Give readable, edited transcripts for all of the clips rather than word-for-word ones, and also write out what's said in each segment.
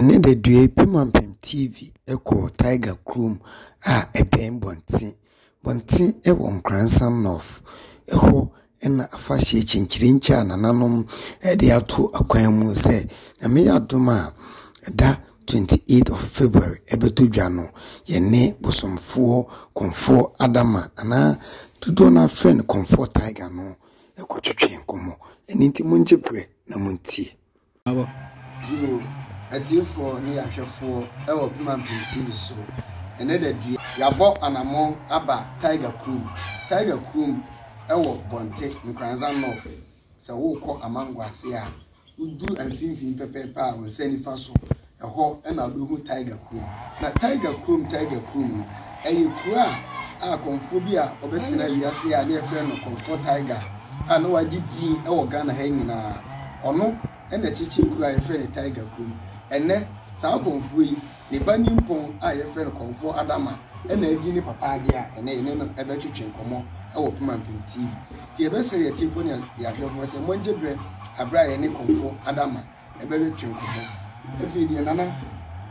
Ɛnnɛ da dua yi Pemampem TV kɔɔ Tiger kurom a ɛbɛn Bɔnte. Bɔnte wɔ Nkoransa North. Ɛhɔ na afahyɛ kyenkyerenkye a nananom de ato akwan mu sɛ Nyame yɛ adom a da 28 of February ɛbɛtɔ dwa no, yɛne bosomfoɔ Kɔmfoɔ Adama anaa dodoɔ no ara frɛ no Kɔmfoɔ Tiger no kɔtwetwee nkɔmmɔ. Ɛno nti mongye berɛ na montie. Yoo, atiefoɔ ne ahwɛfoɔ wɔ Pemampem TV so, ɛnɛ da dua. Yɛabɔ anamɔn aba Tiger kurom. Tiger kurom wɔ Bɔnte, Nkoranza North. Sɛ worekɔ Amango ase a, woduru mfimfini pɛpɛɛpɛ a, wo nsa nifa so, ɛhɔ na wobɛhu Tiger kurom. Na Tiger kurom, Tiger kurom no, ɛyɛ kuro a akɔmfoɔ bi a ɔbɛtena wiase a ne yɛfrɛ no Kɔmfoɔ Tiger a na wagye din wɔ Ghana ha nyinaa. Ɔno na ɛkyekyee kuro a yɛfrɛ no Tiger kurom. Ɛnnɛ, saa kɔmfoɔ yi, ne ba nimpɔn a yɛfrɛ no Kɔmfoɔ Adama na adi ne papa adeɛ a ɛnnɛ yɛne no bɛtwetwe nkɔmmɔ wɔ Pemampem TV. Nti yɛbɛsrɛ yɛn atiefoɔ ne yɛn ahwɛfoɔ sɛ mongye berɛ aberɛ a yɛne Kɔmfoɔ Adama bɛtwetwe nkɔmmɔ. Afei deɛ Nana,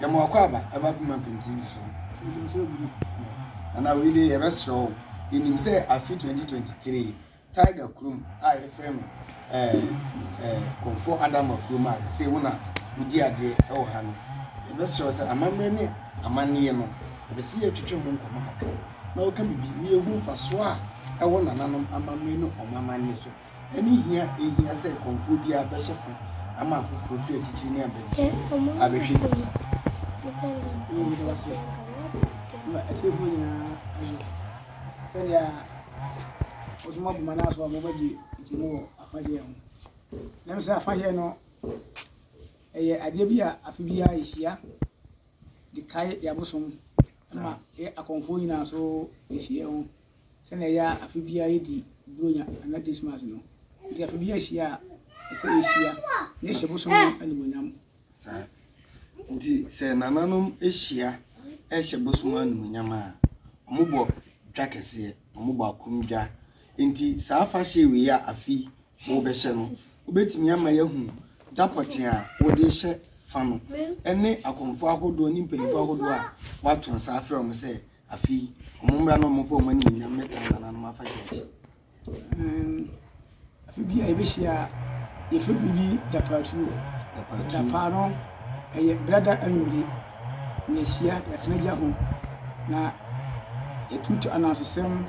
yɛma wakɔ aba ɛba Pemampem TV so. Nana wei deɛ yɛbɛsrɛ wo, yɛnim sɛ afe 2023 Tiger kurom a yɛfrɛ no Kɔmfoɔ Adama kurom a sesei wo na wodi adeɛ wɔ ha no, yɛbɛsrɛ wo sɛ amammerɛ ne amanneɛ no, yɛpɛ sɛ yɛtwetwe ho nkɔmmɔ kakra na woka biribi na yɛhu mfasoɔ a ɛwɔ nananom amammerɛ ne wɔn amanneɛ so ɛne hia a ɛhia sɛ kɔmfoɔ biara bɛhyɛ fa ama afoforɔ firi akyirikyiri ne abɛnkyɛn abɛhwɛ bi. Atiefoɔ nyinaa sɛdeɛ wɔso mo aboma no aso a mobɛgye nkyɛmu wɔ afahyɛ ho. Na sɛ afahyɛ no ɛyɛ adeɛ bi a afe biara yɛhyia de kae yɛn abosom ma yɛ akɔmfoɔ nyinaa so yɛhyia ho sɛnea ɛyɛ a afe biara yɛdi Buronya anaa Christmas no. Nti afe biara hyia a ɛsɛ yɛhyia na yɛhyɛ bosom no animuonyam. Saa. Nti sɛ nananom hyia hyɛ bosom animuonyam a, wɔbɔ dwa kɛseɛ, wɔbɔ akom dwa. Nti saa afahyɛ wei a afe wɔrebɛhyɛ no, wobɛtumi ama yɛahu da pɔtee a wode rehyɛ fa no ne akɔmfoɔ ahodoɔ ne mpanyinfoɔ ahodoɔ a wɔato nsa afrɛ wɔn sɛ afe yi wɔn mmra na wɔmfa wɔn animuonyam mmɛka nananom afahyɛ akyi. Afe bi a yɛbɛhyia a, yɛfrɛ biribi dapaatuo. Dapaa no, ɛyɛ brada anwummere na yɛahyia, yɛatena gya ho na yɛtutu anansesɛm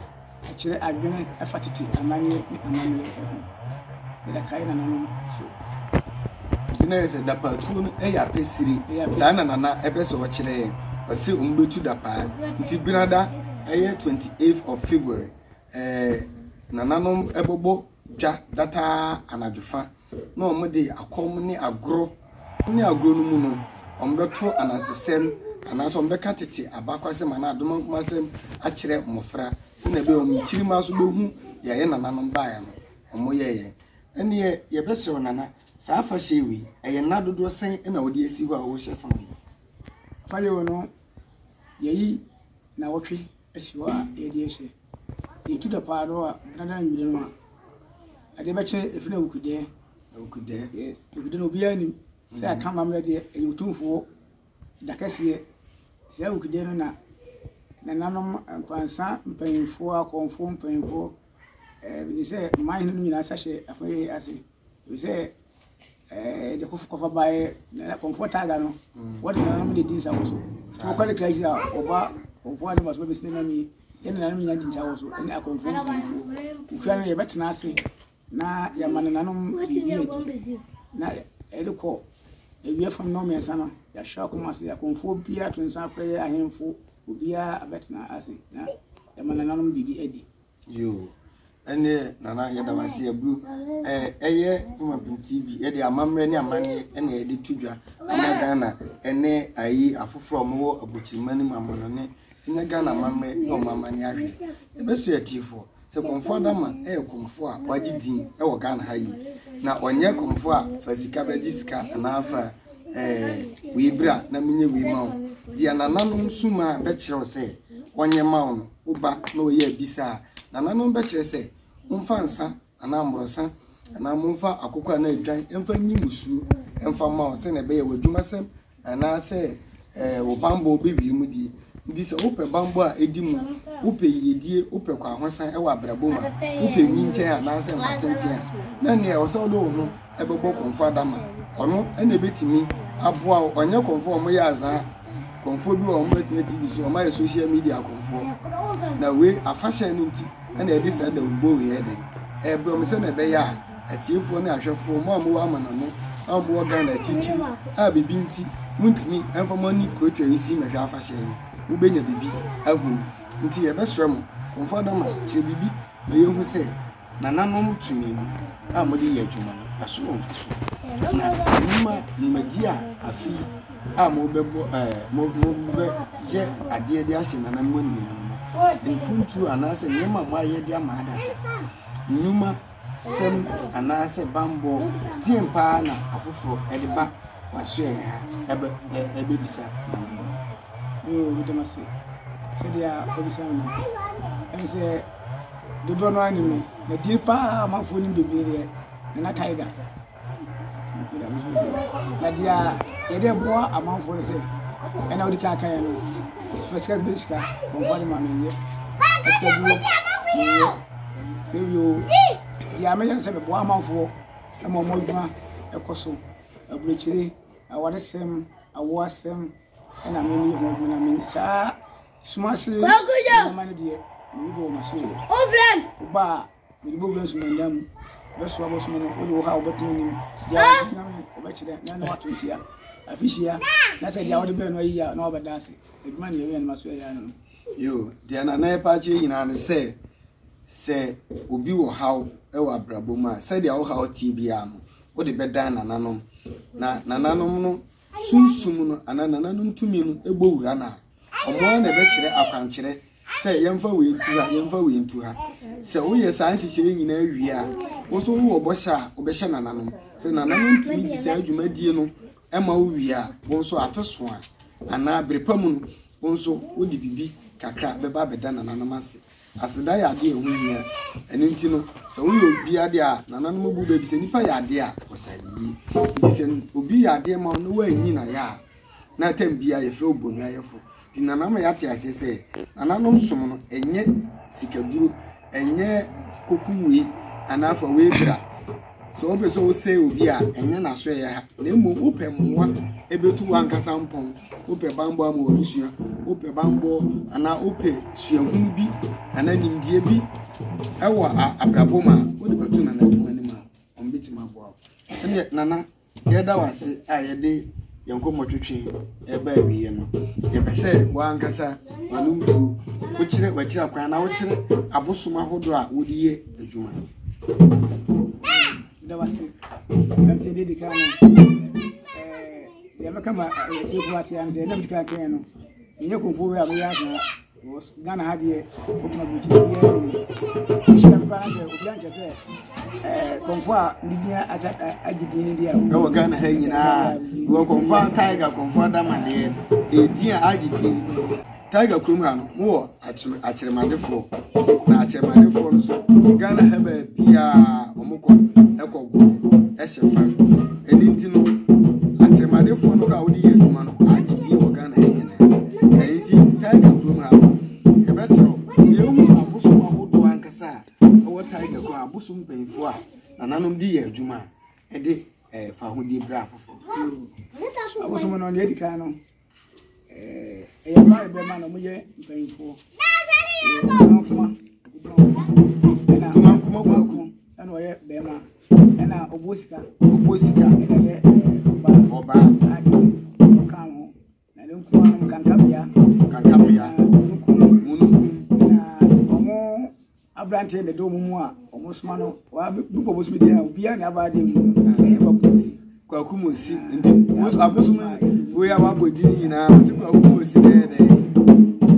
kyerɛ adwene fa tete amanneɛ ne amammerɛ ho. Yɛde kae nananom so. Nti na yɛ sɛ dapaatuo no yɛ apɛsire. Saa na nana ɛpɛ sɛ ɔkyerɛ yɛn. Ɔse wɔn bɛtu dapaa. Nti benada ɛyɛ 28th of February. Ɛɛ nananom bɛbɔ dwa dataa anadwofa na wɔde akɔm ne agorɔ ne agorɔ no mu no, wɔbɛto anansesɛm anaasɛ wɔbɛka tete abakwasɛm anaa adomankomasɛm akyerɛ mmɔfra sɛnea ɛbɛyɛ wɔn nkyirimma nso bɛhu deɛ yɛn nananom baeɛ no wɔyɛeɛ. Ɛnneɛ yɛbɛsrɛ wo nana, saa afahyɛ wei, ɛyɛ nna dodoɔ sɛn na wode asi hɔ a wohyɛ fa wei? Afahyɛ wei no, yɛyi nnawɔtwe asi hɔ a yɛde rehyɛ. Yɛtu da paa no a, nana anwummerɛ no a, adeɛ bɛkyɛ ɛfiri no awukudɛɛ. Awukudɛɛ? Yes, awukudɛɛ no obiara nim sɛ aka amammerɛ deɛ ɛyɛ otumfoɔ da kɛseɛ. Saa awukudɛɛ no na nananom nkwansa mpanyinfoɔ, akɔmfoɔ mpanyinfoɔ, ɛɛ menim sɛ ɔman hene no nyinaa nsa hyɛ afa yi ase. Ɛfiri sɛ ɛɛ de kɔfa kɔfa baeɛ na kɔmfoɔ taaga no wɔde nananom na ɛdi nsa wɔ so. Nti wɔkɔ ne kra akyi a wɔba kɔmfoɔ ade ba so bɛbɛsi nenam yi yɛne nananom nyinaa di nsa wɔ so ɛne akɔmfoɔ mpanyinfoɔ. Kukua no yɛbɛtena ase na yɛama nananom biribi adi na ɛde kɔ awia fam nnɔn mmiɛnsa no yɛahyɛ akɔm ase akɔmfoɔ biara to nsa afrɛ yɛ ahemfo obiara abɛtena ase na yɛama nananom biribi adi. Yoo, ɛneɛ Nana yɛda wo ase aburu. Ɛyɛ Pemampem TV yɛde amammerɛ ne amanneɛ ɛna yɛde to dwa ama Ghana ɛne ayi afoforɔ a wɔwɔ aburokyirima no mu amanɔne ɛnyɛ Ghana amammerɛ ne wɔn amanneɛ ahwɛ. Yɛbɛsrɛ atiefoɔ sɛ Kɔmfoɔ Adama ɛyɛ kɔmfoɔ a wagye din ɛwɔ Ghana ha yie na ɔnyɛ kɔmfoɔ a fa sika bɛgye sika anaa fa ɛɛ wei bra na menyɛ wei ma wo. Deɛ nananom suma bɛkyerɛ wo sɛ ɔnyɛ ma wo no wo ba na ɔyɛ abisa a, nananom bɛkyerɛ sɛ momfa nsa anaa mmorɔsa anaa momfa akokɔ anaa adwan mfa nyi mmusuo mfa mma wo sɛnea ɛbɛyɛ w'adwumasɛm anaasɛ ɛɛ wo bammɔ bɛwie mu die. Nti sɛ wopɛ bammɔ a ɛdi mu, wopɛ yiedie, wopɛ kwahosan wɔ abrabɔ mu a, wopɛ nyinkyɛn anaasɛ nkwa tenten a, na nea ɛwɔ sɛ wode wo ho bɛbɔ Kɔmfo Adama. Ɔno na ɛbɛtumi aboa wo. Ɔnyɛ kɔmfo a wɔyɛ azaa. Kɔmfoɔ bi wɔ hɔ wɔbɛtena TV so, wɔayɛ social media kɔmfoɔ. Na wei afahyɛ no nti na yɛde saa dawubɔ wei yɛ dɛn? Ɛrebrɛ wɔn sɛnea ɛbɛyɛ a Atiefoɔ ne ahwɛfoɔ, mo a mowɔ amanɔne, a mowɔ Ghana akyirikyiri, a biribi nti montumi mfa mo ani kuro Twerɛsi mmɛhwɛ afahyɛ yi, mobɛnya biribi ahunu. Nti yɛbɛsrɛ mo, Komfo Adama, kyerɛ biribi ma yɛnhu sɛ nananom tumi no a mode yɛ adwuma no, ɛso wɔ mfasoɔ. Na nnwuma, nnwumadie a afe yi a mobɛbɔ ɛɛ mo mobɛyɛ adeɛ de ahyɛ nananom animuonyam no, mpuntuo anaasɛ nneɛma a moayɛ de ama adasa, nnwuma sɛm anaasɛ bammɔ deɛn paa na afoforɔ de ba w'asoɛeɛ ha ɛbɛ ɛbɛbisa nananom? Yoo, meda mo ase sɛdeɛ wobisa me no. Ɛm sɛ dodoɔ no ara nim me, na din paa amanfoɔ nim bebree deɛ Nana Tiger. Na deɛ yɛde boa amanfoɔ no sɛ ɛna wode kan kan no fa sika bɛ sika kɔmfa de ma menyɛ sika duro menyɛ sɛ wio deɛ meyɛ no sɛ meboa amanfoɔ ma ɔmo adwuma ɛkɔ so aburokyire awaresɛm awoasɛm ɛna meyɛ ho adwuma na me saa suma ase nneɛma no deɛ meyɛ bi wɔ maso yɛ wobaa Mede bɔwura nsumandan mu, bɛsoa bɔsome no, wode wo haw bɛto n'anim, deɛ a Nyame ɔbɛkyerɛ na na wato nkyia. Afe hyia, na sɛ deɛ wode bɛɛ no ayi a, na wabɛda ase. Adwuma ne yɛyɛ no ma so ɛyɛ ano no. Yo, deɛ Nana ɛpa akyerɛ nyinaa ne sɛ, sɛ obi wɔ haw wɔ abrabɔ mu a, sɛdeɛ wo haw teɛ biara no, wode bɛdan nananom. Na nananom no sunsum no anaa nananom tumi no bɔ wura no a, wɔn ara na ɛbɛkyerɛ akwankyerɛ sɛ yɛmfa wei ntu ha, yɛmfa wei ntu ha. Sɛ woyɛ saa nhyehyɛe nyinaa wie a, wo nso wowɔ bɔhyɛ a wobɛhyɛ nananom. Sɛ nananom tumi di saa dwumadie no ma wo wie a, wo nso afe so a anaa bere pa mu no, wo nso wode biribi kakra bɛba abɛda nananom ase. Aseda yɛ adeɛ a ɛho hia. Ɛno nti no, sɛ woyɛ obi adeɛ a, nananom bu baabi sɛ nipa yɛ adeɛ a, wɔsa yie. Nti sɛ obi yɛ adeɛ ma wo na woanyi no ayɛ a, na tam biara yɛfrɛ wo bonuayɛfo. Nti nana ama yɛate aseɛ sɛ nananom som no ɛnyɛ sikaduro, ɛnyɛ kokum wei anaa fa wei bra. Sɛ wopɛ sɛ wosɛe obi a, ɛnyɛ n'asoɛeɛ ha, na mmom wopɛ mmoa ɛbɛtu w'ankasa mpɔn, wopɛ bammɔ ama w'abusua, wopɛ bammɔ anaa wopɛ suahunu bi anaa nimdeɛ bi ɛwɔ abrabɔ mu a, wode bɛto nananom anim a, wɔbɛtumi aboa wo. Ɛneɛ nana, Yɛda wo ase a yɛde yɛn nkɔmmɔtwetwe reba awieɛ no, yɛpɛ sɛ w'ankasa w'anom tuo, wokyerɛ w'akyiri akwan na wokyerɛ abosom ahodoɔ a wode yɛ adwuma. Meda wo ase. Ɛm sɛ deɛ di kan no, deɛ mɛka ma atiefoɔ ate ano sɛ ɛnam di kan kan no, menyɛ kɔmfoɔ wei a meyɛ asena Because Ghana ha deɛ kɔpem aburokyire biara ni mu. Wohyia me koraa na sɛ obi ankyɛ sɛ ɛɛ kɔnfo a ne din akyɛ agye din ne deɛ. Ɛwɔ Ghana ha nyinaa wɔ kɔnfo a tiger kɔnfo adama deɛ edin a agye din. Tiger kurom ha no mowɔ akyerɛmadefoɔ na akyerɛmadefoɔ no so Ghana ha baabiara wɔn kɔ ɛkɔ go ɛhyɛ fa ɛne nti no akyerɛmadefoɔ no koraa wɔde yɛ adwuma no agye din wɔ Ghana ha nyinaa. Ɛno nti, Tiger kurom ha no, yɛbɛsrɛ wo, yɛhu abosom ahodoɔ ankasa a ɛwɔ Tiger kurom, abosom mpanyinfoɔ a nananom de yɛ adwuma a ɛde eh, fahodie berɛ afoforɔ. Abosom no, deɛ ɛdi kan no, eh, ɛyɛ mmaa bɛma na wɔyɛ mpanyinfoɔ. Dumankoma, Dumankoma kwaku. Ɛna ɔyɛ bɛrima. Ɛna ɔbɔ sika. Ɔbɔ sika. Ɛna ɛyɛ ɔbaa. Ɔbaa. Ɔka ho. Na ne nkumaa no kankabea. Kankabea. Mununkum. Mununkum. Na wɔn aberanteɛ na ɛdɔ wɔn mu a wɔn soma no wɔabɔ bosom deɛ a obiara na aba adeɛ mu no ɛyɛ kwaku mosi. Kwaku mosi nti abosom wei a wabɔ din nyinaa wɔsi kwaku mosi na ɛyɛ dɛ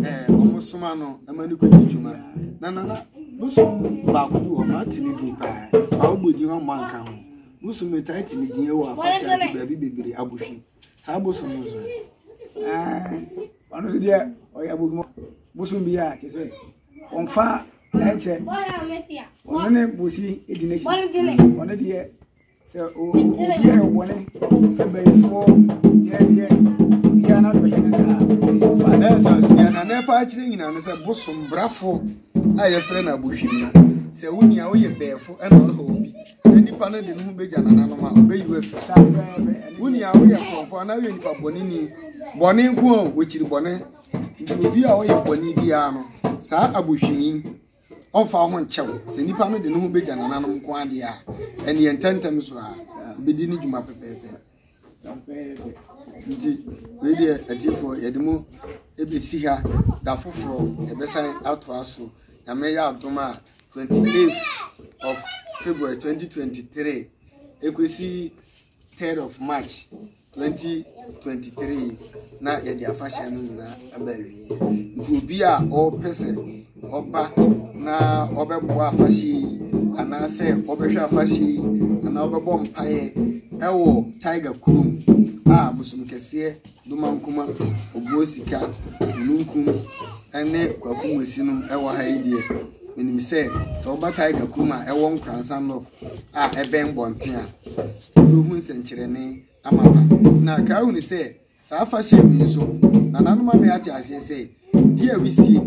ɛɛ wɔn soma no ɛma ne kɔ di dwuma na nana bosom baako bi wɔ hɔ ate ne din paa a wɔbɔ din hɔ mma nka ho bosom metaa te ne din wɔ afahyɛ ase baabi bebree abohwi. Saa bosom no so ɔno nso deɛ ɔyɛ abohumɔ bosom bi a kyerɛ sɛ ɔmfa ɛnkyɛ ɔno ne bosi di n'akyi ɔno deɛ sɛ obi a ɔbɔne sɛ bɛyifoɔ yɛyɛ. Nea ɛpa akyerɛ nyinaa ne sɛ bosom brafo a yɛfrɛ no abohwim no, sɛ wo nua woyɛ bɛɛfo ɛna ɔha obi na nipa no de ne ho begya nananom a, obeyi wo afiri. Saa pɛpɛɛpɛ. Wo nua woyɛ korɔmfo anaa woyɛ nipa bɔneni, bɔne nko a wɔkyiri bɔne. Nti obi a ɔyɛ bɔne biara no, saa abohwim yi, ɔmfa wo ho nkyɛ wo. Sɛ nipa no de ne ho begya nananom nko adeɛ a, ɛneɛ ntɛmntɛm so a, obedi ne dwuma pɛpɛɛpɛ. Nti wei deɛ atiefoɔ yɛde mo bɛsi ha da foforɔ yɛbɛsan atoa so. Nyame yɛ adom a 28th of February 2023 ɛkɔsi 3rd of March 2023 na yɛde afahyɛ no nyinaa aba awieɛ. Nti obi a ɔpɛ sɛ ɔba na ɔbɛboa afahyɛ yi anaasɛ ɔbɛhwɛ afahyɛ yi anaa ɔbɛbɔ mpaeɛ ɛwɔ Tiger kurom a bosom kɛseɛ Domankoma, Obuo Sika, Mununkum ɛne Kwaku Mwesi nom ɛwɔ ha yi deɛ menim sɛ sɛ woba Tiger kurom a ɛwɔ Nkoransa North a ɛbɛn Bɔnten a wobɛhu nsɛnkyerɛnne amapa. Na kaa hunu sɛ Saa afahyɛ wei nso, nananom ama yɛate aseɛ sɛ, di a wisie,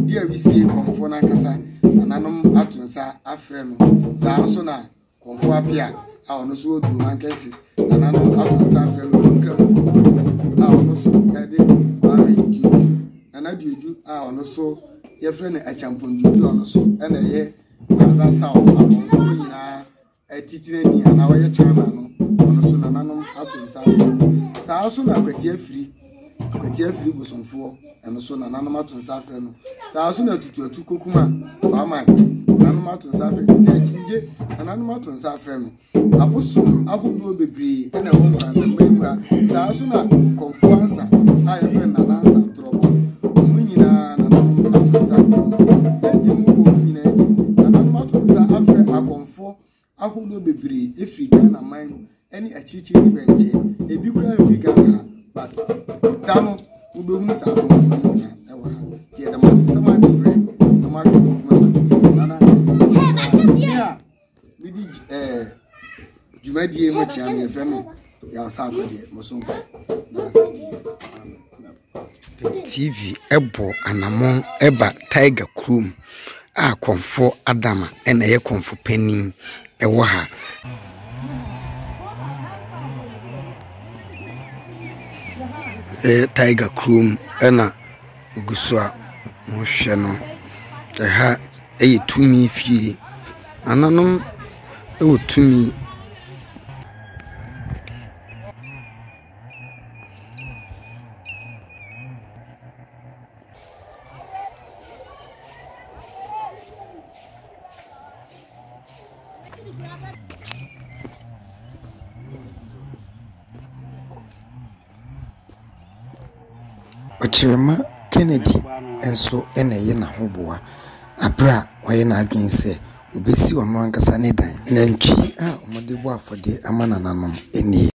di a wisie kɔmfoɔ no ankasa, nananom ato nsa afrɛ no. Saa nso na kɔmfoɔ apea a ɔno nso wɔ Duru Mankɛse, nananom ato nsa afrɛ no. Otunkra mu kɔmfoɔ a ɔno nso de Kwame Duodu, Nana Duodu a ɔno nso yɛfrɛ no Akyampɔn Duodu a ɔno nso na ɛyɛ Nkoranza South akɔmfoɔ nyinaa titenani anaa ɔyɛ chairman no, ɔno nso nananom ato nsa afrɛ no. Saa nso na Akwati Afiri, Akwati Afiri bosomfoɔ, ɛno nso nananom ato nsa afrɛ no. Saa nso na Tutuatu Kokuma Faaman, nananom ato nsa afrɛ no. Nti akyingye, nananom ato nsa afrɛ no. Abosom ahodoɔ bebree na ɛwɔ Nkoransamman mu ha. Saa nso na Kɔmfoɔ Ansa a yɛfrɛ no Nana Ansa Ntorɔbɔ, wɔn nyinaa nananom ato nsa afrɛ wɔn. Yɛnti mu bɔ wɔn nyinaa din. Nananom ato nsa afrɛ akɔmfoɔ ahodoɔ bebree ɛfiri Ghana man mu ɛne akyirikyiri ne bɛnkyɛn. Ebi koraa mfiri Ghana ha, but da no wobɛhunu saa akɔmfoɔ no nyinaa ɛwɔ ha. Nti yɛda mo ase sɛ moagye berɛ na moahwɛ mo TV. Nana, me a medi ɛɛ dwumadie ho kyea me yɛfrɛ me Yaw Sarkodie, mo somfo. Na ase bi. Amen. TV bɔ anammɔn ba Tiger kurom a Kɔmfoɔ Adama na ɛyɛ kɔmfo panin wɔ ha. Ɛyɛ Tiger kurom na wɔgu so a wɔrehwɛ no. Ɛha yɛ tumi fie. Nananom wɔ tumi. Ɔkyerɛma Kennedy nso na ɛyɛ n'ahoboa berɛ a wayɛ n'adwene sɛ ɔbɛsi ɔno ankasa ne dan. Nantwie a wɔde bɔ afɔdeɛ ama nananom nie.